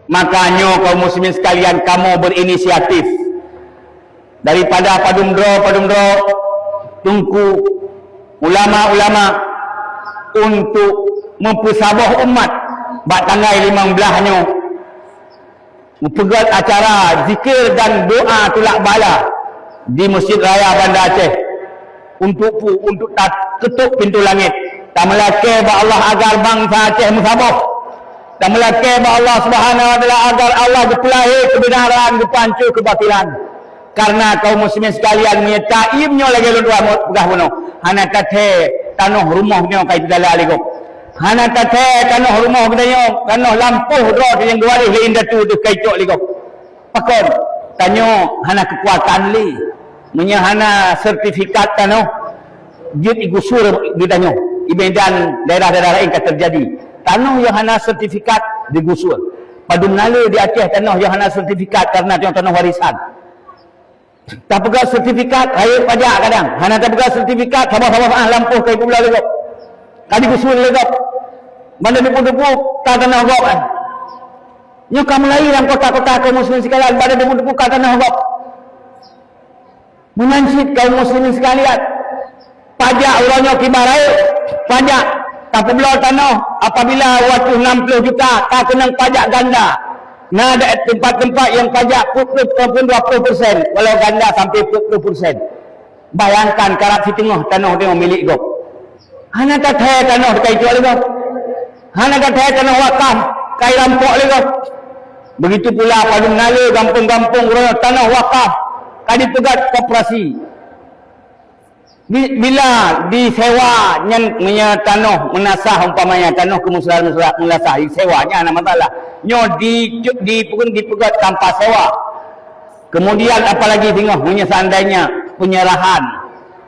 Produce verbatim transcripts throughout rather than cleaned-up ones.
Maka nyoe, kaum muslimin sekalian, kamoe berinisiatif daripada padum droe-padum droe, teungku, ulama-ulama, untuk meupeusaboh umat bak tanggai limong blaih nyoe, meupeugét acara zikir dan doa tulak bala di Masjid Raya Banda Aceh. Untuk pu-, untuk takeutok pintoe langét. Tameulakée bak Allah agar bansa Aceh meusaboh. Tameulakée bak Allah Subhanahu wa Taala agar Allah geupeulahé keubeunaran, geupancô keubatilan. Kareuna, kaum muslimin sekalian, meunyoe taiem nyoe lagée lôn tuan peugah bunoe, hana tathée tanoh rumoh nyoe ka ipidala lé gob. Hana tathée tanoh rumoh geutanyoe, tanoh lampôh droe nyang geuwaréh lé indatu teuh ka icok lé gob. Pakon? Tanyoe hana keukuatan lé. Meunyoe hana sertifikat tanoh, jeuet igusur di tanyoe. Di Medan, daerah-daerah laén ka teujadi. Tanoh nyang hana sertifikat digusur. Padum na lé di Aceh tanoh nyang hana sertifikat kareuna tanoh, tanoh warisan. Tapeugah sertifikat, rayeuk pajak kadang. Hana tapeugah sertifikat, saboh-saboh ah lampôh ka ipeubloe lé gob. Ka digusur lé gob. Banda teupeu-teupeu ka tanoh gob, kan. Nyoe ka mulai lam kota-kota, kaum muslimin sekalian, banda teupeu-teupeu ka tanoh gob. Meunan cit, kaum muslimin sekalian, pajak uroe nyoe kiban rayeuk, pajak tapeubloe tanoh apabila dua ratus enam puluh juta, ka keunong pajak ganda. Na ada tempat-tempat nyang pajak peuet puluh ataupun dua puluh persen, walau ganda sampai peuet puluh persen. Bayangkan, karab siteungoh tanoh nyoe milék gob. Hana tathée tanoh ka icok lé gob. Hana tathée tanoh wakaf ka irampok lé gob. Begitu pula padum na lé gampông-gampông uroe nyoe tanoh wakaf ka dipeugét koperasi. Bi-, bila disewa nyan, meunyoe tanoh meunasah, umpamanya tanoh keu musra-musra meunasah, disewa nyan hana masalah. Nyoe di-, di-, dipeugét tanpa sewa. Kemudian apalagi singoh, meunyoe seandainya penyerahan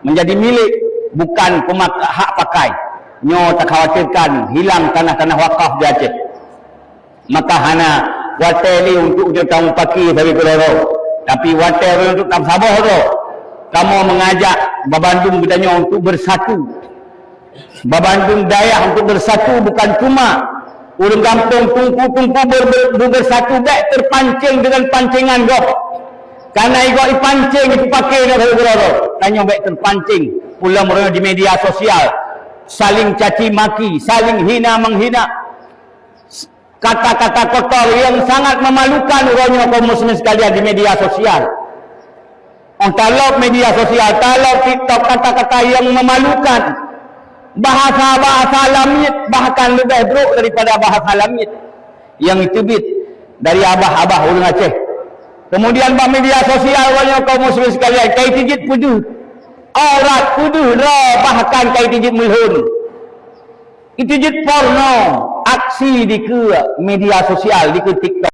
menjadi milik, bukan pemak-, hak pakai, nyoe takhawatirkan hilang tanah-tanah wakaf di Aceh. Maka hana watée lé untuk ujoe tamupaki sabe keudroe, tapi watée lé untuk tameusaboh droe. Kamoe mengajak babandum geutanyoe untuk bersatu. Babandum dayah untuk bersatu, bukan cuma ureuëng gampông, teungku-teungku ber-, ber-, bersatu, bék terpancing dengan pancingan gob. Karena igob ipancing, ipeupaké ngon sabe keudroe. Tanyoe bék terpancing. Pulang meureunoe di media sosial, saling caci maki, saling hina menghina. Kata-kata kotor yang sangat memalukan uroe nyoe, kaum muslimin sekalian, di media sosial. Ong talop media sosial, talop TikTok, kata-kata yang memalukan. Bahasa-bahasa lamiet, bahkan lebih buruk daripada bahasa lamiet yang teubiet dari abah-abah ureuëng Aceh. Kemudian bak media sosial uroe nyoe, kaum muslimin sekalian, kai tijit peudeuh aurat, peudeuh droe, bahkan kai tijit meulhon. Itu jeuet porno, aksi dikeue media sosial, dikeue TikTok.